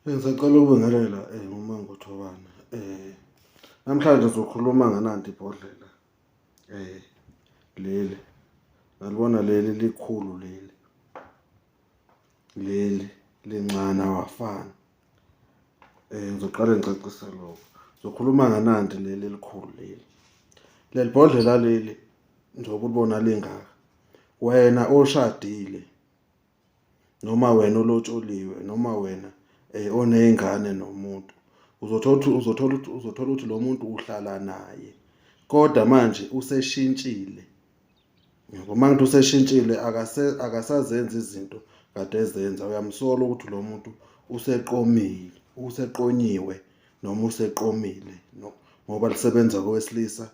Ngisacela ukubingelela nguMangothobana. Namhlanje sizokhuluma ngananti ibhodlela leli, nalibona leli likhulu leli, leli lincane awafani. Ngizoqale ngicacise lokho. Ngizokhuluma ngananti leli elikhulu leli. Leli bhodlela leli njengoba ulibona lingaka, wena oshadile noma wena olotsholiwe noma wena oney'ngane nomuntu uzothola ukuthi uzothola ukuthi uzothola ukuthi lo muntu uhlala naye kodwa manje useshintshile. Yabo uma ngithi useshintshile akasazenzi izinto kade ezenza uyamsola ukuthi lo muntu useqomile useqonyiwe noma useqomile ngoba lisebenza kowesilisa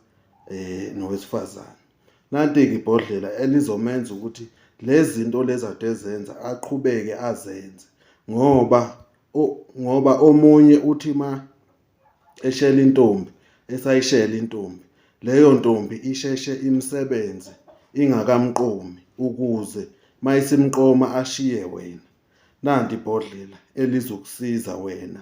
nowesifazane. Nanti-ke ibhodlela elizomenza ukuthi lezi zinto lezi ade ezenza aqhubeke azenze ngoba ngoba omunye uthi ma eshela intombi esayishela intombi leyo ntombi isheshe imsebenze ingakamqomi ukuze mayisimqoma ashiye wena. Nanti ibhodlela elizokusiza wena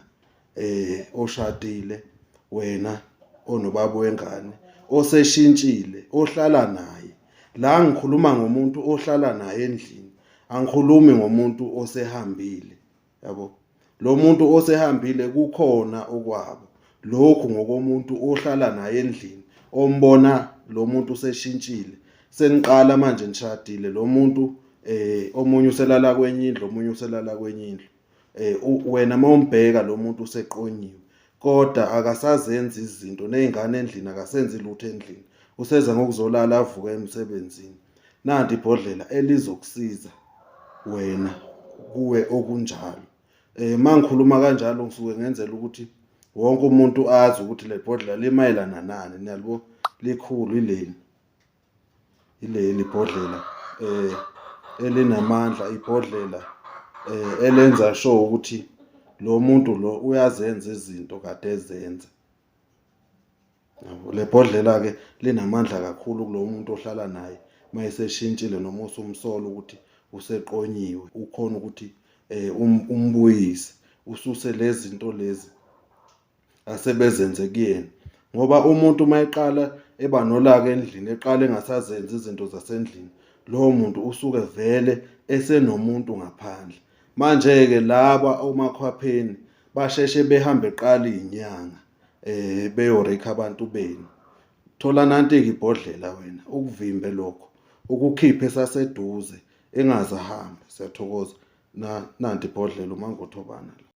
oshadile wena onobaba wengane oseshintshile ohlala naye. La ngikhuluma ngomuntu ohlala naye endlini, angikhulumi ngomuntu osehambile yabo. Lo muntu osehambile kukhona okwabo. Lokhu ngokomuntu ohlala naye endlini ombona lo muntu useshintshile seniqala manje nishadile lo muntu omunye uselala kwenye indlu omunye uselala kwenye indlu wena mawumbheka lo muntu useqonyiwe kodwa akasazenzi izinto nezingane endlini akasenzi lutho endlini useza ngokuzolala avuka emsebenzini nanti ibhodlela elizokusiza wena kuwe okunjalo. Uma ngikhuluma kanjalo ngisuke ngenzela ukuthi wonke umuntu azi ukuthi le bhodlela limayelana nani. Niyalibo likhulu ileli, ileli ibhodlela elinamandla, ibhodlela elenza sure ukuthi lo muntu lo uyazenza izinto kade ezenza. Yabo, le bhodlela-ke linamandla kakhulu kulo muntu ohlala naye uma eseshintshile noma usumsola ukuthi useqonyiwe, ukhona ukuthi umbuyise, ususe lezi zinto lezi asebezenze kuyena. Ngoba umuntu uma eqala eba nolaka endlini, eqala engasazenzi izinto zasendlini, lowo muntu usuke vele esenomuntu ngaphandle. Manje-ke laba omakhwapheni basheshe behambe kuqala iy'nyanga beyoreyikha abantu benu. Thola nanti-ke ibhodlela wena ukuvimbe lokho, ukukhiphe esaseduze engaze ahambe. Siyathokoza. Nanti ibhodlela uMangothobana la.